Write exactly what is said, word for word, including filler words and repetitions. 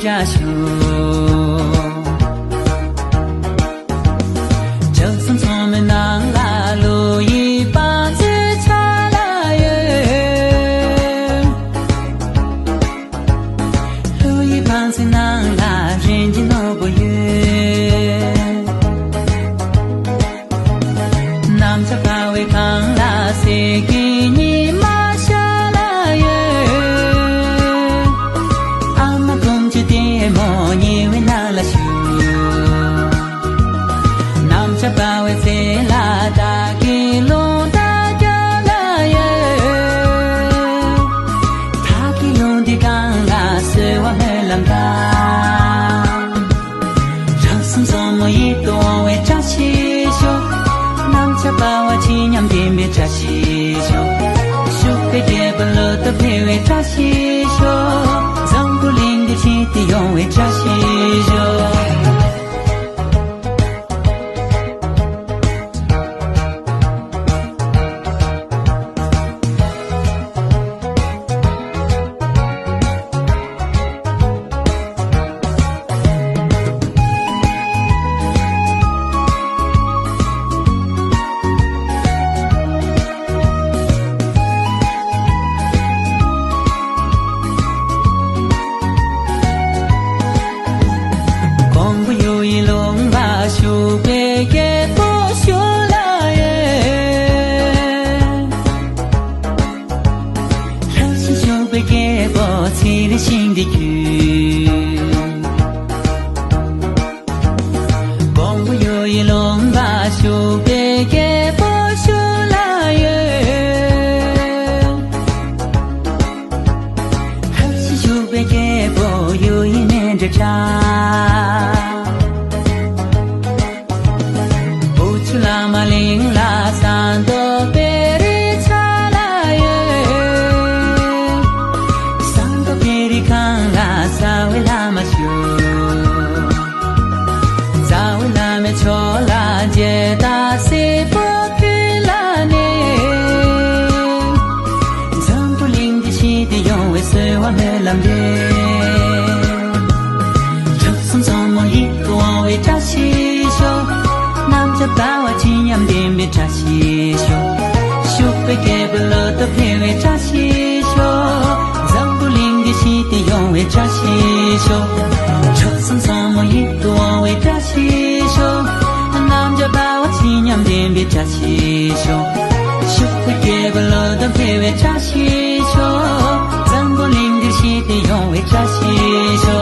བཀྲ་ཤིས་ཤོག། བཅུ་གསུམ་ཚང་མའི་ནང་ལ་བློ་ཡི་བང་མཛོད་ཆགས་ལ་ཡོད། བློ་ཡི་བང་མཛོད་ནང་ལ་རིན་ཆེན་ནོར་བུ་ཡོད། གནམ་ལྕགས་འབར་བའི་སྒང་ལ་གསེར་གྱི་ཉི་མ་ཤར་ལ་ཡོད། ཨ་མ་དཀོན་མཆོག་ལྟད་མོ་ཉེ་བའི་ནང་ལ་བཞུགས། གནམ་ལྕགས་འབར་བའི་རྩེ་ལ་བདག་གི་རླུང་རྟ་རྒྱུག་ལ་ཡོད། བདག་གི་རླུང་རྟའི་སྒང་ལ་གསོལ་བ་སྨོན་ལམ་བཏབ། རང་སེམས་བཟང་མོ་ཡིད་དུ་འོང་བའི་བཀྲ་ཤིས་ཤོག། གནམ་ལྕགས་འབར་བ་ཇི་སྙམ་བདེན་པའི་བཀྲ་ཤིས་ཤོག། ཕྱུག་པའི་རྒྱལ་པོ་ལོ་ཏོག་འཕེལ་བའི་བཀྲ་ཤིས་ཤོག། འཛམ་བུ་གླིང་འདིར་ཞི་བདེ་ཡོང་བའི་བཀྲ་ཤིས་ཤོག། གོང་བུ་གཡུ་ཡི་ལུང་པ་ཕྱུག་པའི་རྒྱལ་པོ་ཞུ་ལ་ཡོད། ལྷ་ཞིང་ཕྱུག་པའི་རྒྱལ་པོ་ཚེ་རིང་ཞིང་འདི་ཁྱོད། གོང་བུ་གཡུ་ཡི་ལུང་པ་ཕྱུག་པའི་རྒྱལ་པོ་ཞུ་ལ་ཡོད། ལྷ་ཞིང་ཕྱུག་པའི་རྒྱལ་པོ་གཡུ་ཡི་མཎྜལ་འཁྲབ། བུ་ཆུ་བླ་མ་གླིང་ལ་ཟངས་མདོག་དཔལ་རི་ཆགས་ལ་ཡོད། ཟངས་མདོག་དཔལ་རི་སྒང་ལ་རྩ་བའི་བླ་མ་བཞུགས། རྩ་བའི་བླ་མའི་ཕྱོགས་ལ་མཇལ་དར་སེར་པོ་ཕུལ་ལ་གནས། འཛམ་བུ་གླིང་འདི་ཞི་བདེ་ཡོང་བའི་གསོལ་བ་སྨོན་ལམ་འདེབས། བཅུ་གསུམ་བཟང་མོ་ཡིད་དུ་འོང་བའི་བཀྲ་ཤིས་ཤོག། གནམ་ལྕགས་འབར་བ་ཇི་སྙམ་བདེན་པའི་བཀྲ་ཤིས་ཤོག། ཕྱུག་པའི་རྒྱལ་པོ་ལོ་ཏོག་འཕེལ་བའི་བཀྲ་ཤིས་ཤོག། འཛམ་བུ་གླིང་འདི་ཞི་བདེ་ཡོང་བའི་བཀྲ་ཤིས་ཤོག། བཅུ་གསུམ་བཟང་མོ་ཡིད་དུ་འོང་བའི་བཀྲ་ཤིས་ཤོག། གནམ་ལྕགས་འབར་བ་ཇི་སྙམ་བདེན་པའི་བཀྲ་ཤིས་ཤོག། ཕྱུག་པའི་རྒྱལ་པོ་ལོ་ཏོག་འཕེལ་བའི་བཀྲ་ཤིས་ཤོག། འཛམ་བུ་གླིང་འདིར་ཞི་བདེ་ཡོང་བའི་བཀྲ་ཤིས་ཤོག།